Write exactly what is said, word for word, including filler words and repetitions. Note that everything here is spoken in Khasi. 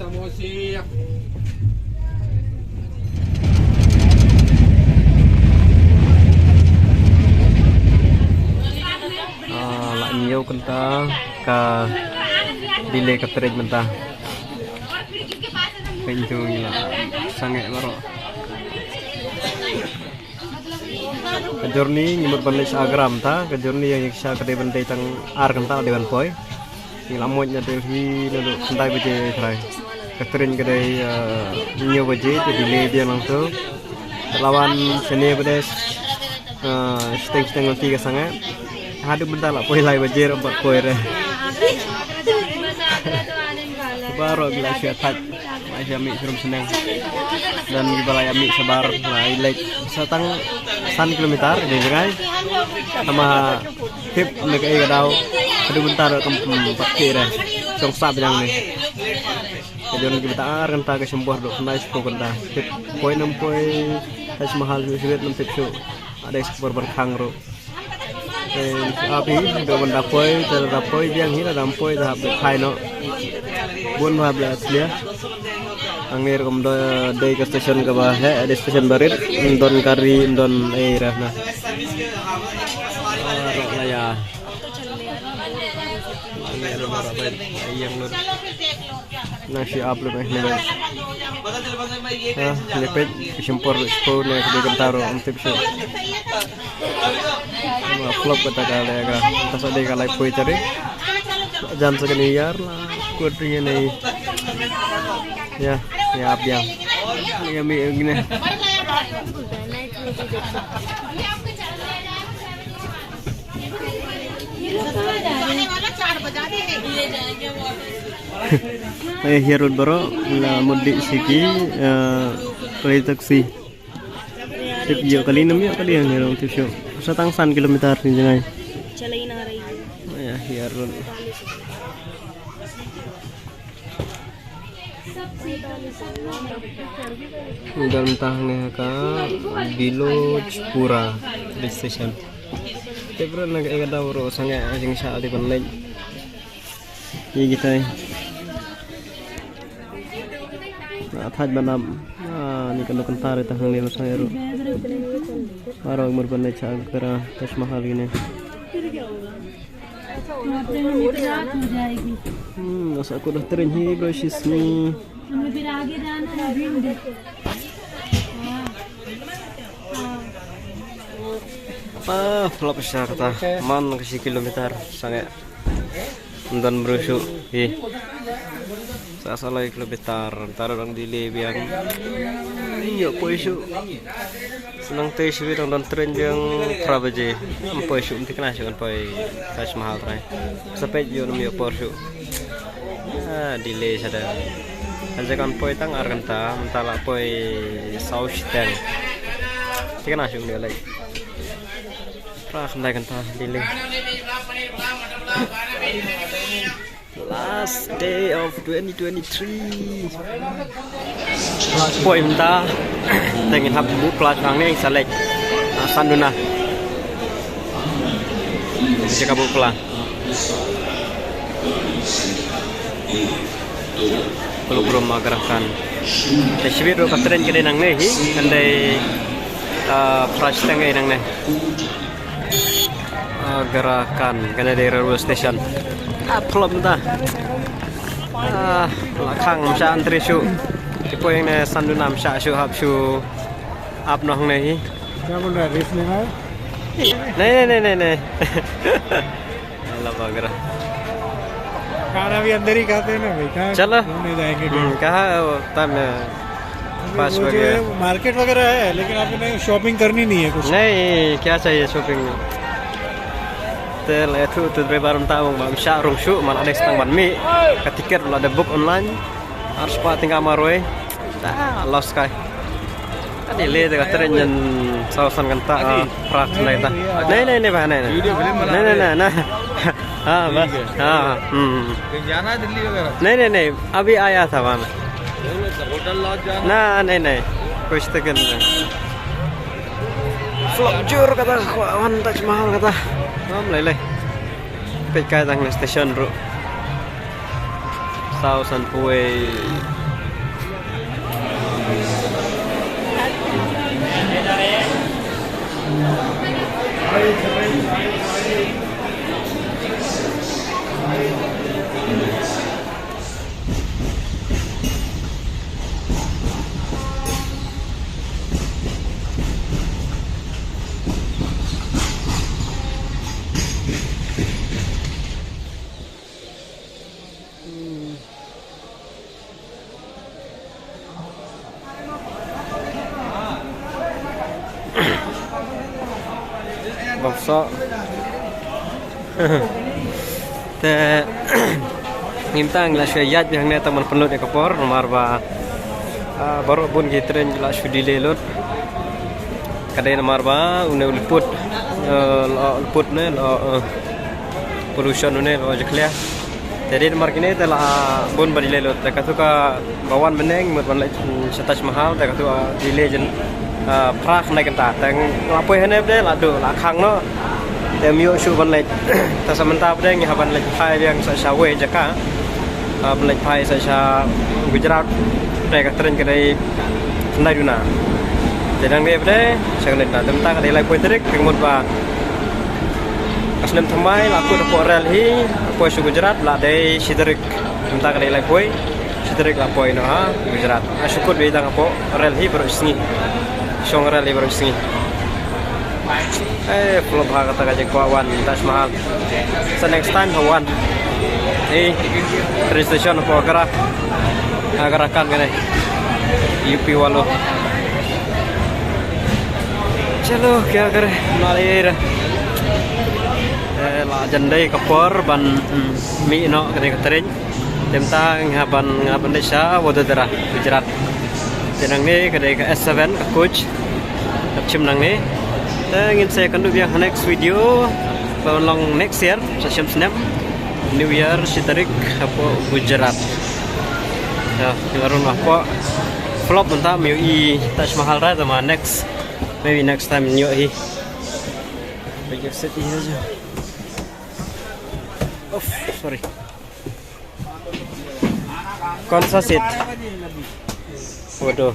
Ah, la ñiew kynta ka delay ka tren mynta. Pynjung la sangeh baroh. Ka journey ngi mut ban leit sha Agra mynta, ka journey ïa ngi sha ka dei ban dei tang ar kynta dei ban poi. Ngi la mut na Delhi naduh khyndai baje trai. Ka tren ka dei, eh, hynñiew baje te delay biang lang tu. Te la wan shane ba dei, eh, shiteng shiteng lynti ka sangeh. Haduh mynta la poi lai baje ruh ym pat poi re. Baroh ki la shu ïa thait. Ba sha mih shrum shnong. Don kiba la ïa mih shabar, la ïa leit sa tang san kilometer, dei jngai. Tama tip ne ka ei ka daw. Haduh mynta ruh kam, hmm, pat ki re. Shong sap jang ne. Ka jon kiba ta ar kynta ka shim bor ruh khyndai shiphew kynta. Tip poi nam poi Taj Mahal shu shibit nam tip shu. Ade spor ban khang ruh. Te ap hi, da ban da poi, te da poi biang hi, da dam poi, da hap da phai noh. Bun hap da clear. Hangne ruh kum da dei ka station kaba heh, dei station barit, don kari, don ei rah na. Ah, roh la ïa. Hangne ruh ba rah ba ïa lut. Nang shi ap lut eh, ne. Ha, ne peit, shim por lut shiphew ne, ka dei kynta ruh, ym tip shuh. Ma flop kata ka leh ka. Kata sa dei ka lai poi tarik. Jan sa kane ïar la. Kut ïa ne. Ïa, ïa ap ïa. Ïa mi ïa ne. Eh, hiar rut baroh, la mut dih siki, eh, kali taxi. Tip ïoh kali nam ïoh kali hangne ruh ym tip shuh. Sa tang san kilometer ni jngai. चला ही ना रही है। Ïa, hiar rut. Don tang ne ka Bilojpura police station. Te bro na ka daw ruh sangeh jingshah dei ban leit. Ïa kitai. Ah, thait ban ap. Ah, ni ka dok kynta re tang hangne ba sangeh ruh. Baroh mut ban leit sha Agra Taj Mahal kine. बाप रे, मम्मी की रात हो जाएगी। Hmm, asa ko da tren hi bro shisni. हमें फिर आगे जाना है, भिंड। Ah, flop sha kata. Man ka shi kilometer sangeh. Ym don briew shuh hi. Sa sa lai kilometer, tar dang delay biang. Ïoh poi shuh. Sa nangtei shibit dang don tren biang phra baje. Ym poi shuh, ym thikna shuh kan poi Taj Mahal trai. Sa peit ïoh nym ïoh por shuh. Ah, delay shada. Hynrei kan poi tang ar kynta, mynta la poi saw shiteng. Thikna shuh ym ïoh leit. Phra khyndai kynta delay. Last day of twenty twenty-three. Poi mynta. Te ngin hap buh pla hangne sa leit. Ah, Sanduna. Jaka buh pla. Puluk rum Agra Khan. Te shibit ruh ka tren ka dei nangne hi. Kan dei, ah, phra shiteng ei nangne. Agra Khan, kane dei railway station. Ah, phlop mynta. Ah, la khang ym shah entry shuh. Ki poi hangne Sanduna ym shah shuh hap shuh ap noh hangne hi. क्या बोल रहा है, रिस्क लेना है? नहीं, नहीं, नहीं, नहीं, नहीं। Ala bagra. खाना भी अंदर ही खाते हैं ना भाई, कहाँ चलो। घूमने जाएंगे? हम्म, कहाँ वो तब पास वो हो जो गया। है, वो मार्केट वगैरह है, लेकिन आप नहीं, शॉपिंग करनी नहीं है कुछ। नहीं, क्या चाहिए शॉपिंग में? Te la ïathuh te driver mynta ba ym shah rung shuh, man la dei tang ban mih. Ka tiket la dei book online. Ar spah tyngka marwei. Ta loss kai. Ka delay te ka tren ngan saw san kynta, ah, phra khyndai kynta. Nahi, nahi, nahi, bhai, nahi, nahi. Video film bana nahi, nahi, nahi, nahi. हाँ, बस। ठीक है। हाँ, हाँ, हम्म, हम्म। कहीं जाना है दिल्ली वगैरह? नहीं, नहीं, नहीं, अभी आया था वहाँ में। नहीं, नहीं, सर, होटल लॉज जाना। ना, नहीं, नहीं, कुछ तो करना है। Flop jur kata, khwa wan Taj Mahal kata. Ym lei lei. Peit kai tang ne station ruh. Saw sanphew wei. Bangso. Te ngim tang la shu ïaid biang ne tang ban pynlut ïa ka por namar ba, ah, baroh bun ki train la shu delay lut. Ka dei namar ba une u luput, eh, la luput ne la, eh, pollution une la jakhlia. Te dei namar kine te la bun ba delay lut. Te katto ka ba wan bneng mut ban leit, mm, sha Taj Mahal te katto, ah, delay jin, ah, phra khyndai kynta. Te la poi hangne bad la duh la khang noh. Te ym ïoh shuh ban leit. Te sa mynta bad ngi hap ban leit phai biang sa sha wei jaka. Ah, ban leit phai sa sha Gujarat. Te ka train ka dei khyndai duna. Te nangne bad sha khyndai duna. Te mynta ka dei laiphew tarik ka mut ba ka snem thymmai la kut hapoh rel hi, hapoh sha Gujarat la dei shi tarik. Mynta ka dei laiphew, shi tarik la poi noh ha Gujarat. Nga shu kut beit tang hapoh rel hi baroh sngi. Shong rel hi baroh sngi. Eh, flop ha kata ka jingkwah wan Taj Mahal. So next time ha wan. Eh, train station hapoh Agra. Agra kan kane. U P walo. Chalo, kya kare, na le ra. Eh, la jan dei ka por ban, mm, mih noh kane ka train. Te mynta nga ban, nga ban leit sha Vadodara, Gujarat. Te nangne ka dei ka S seven ka coach. Dap shim nangne. Te ngin sa ïakynduh biang ha next video. Ban long next year, sa shem snem. New Year, shi tarik, hapoh Gujarat. Ya, nga rung hapoh. Flop mynta ym ïohi Taj Mahal ra, tama next. Maybe next time ïohi. Big city aja. Uff, sorry. कौन सा सीट? वो दो।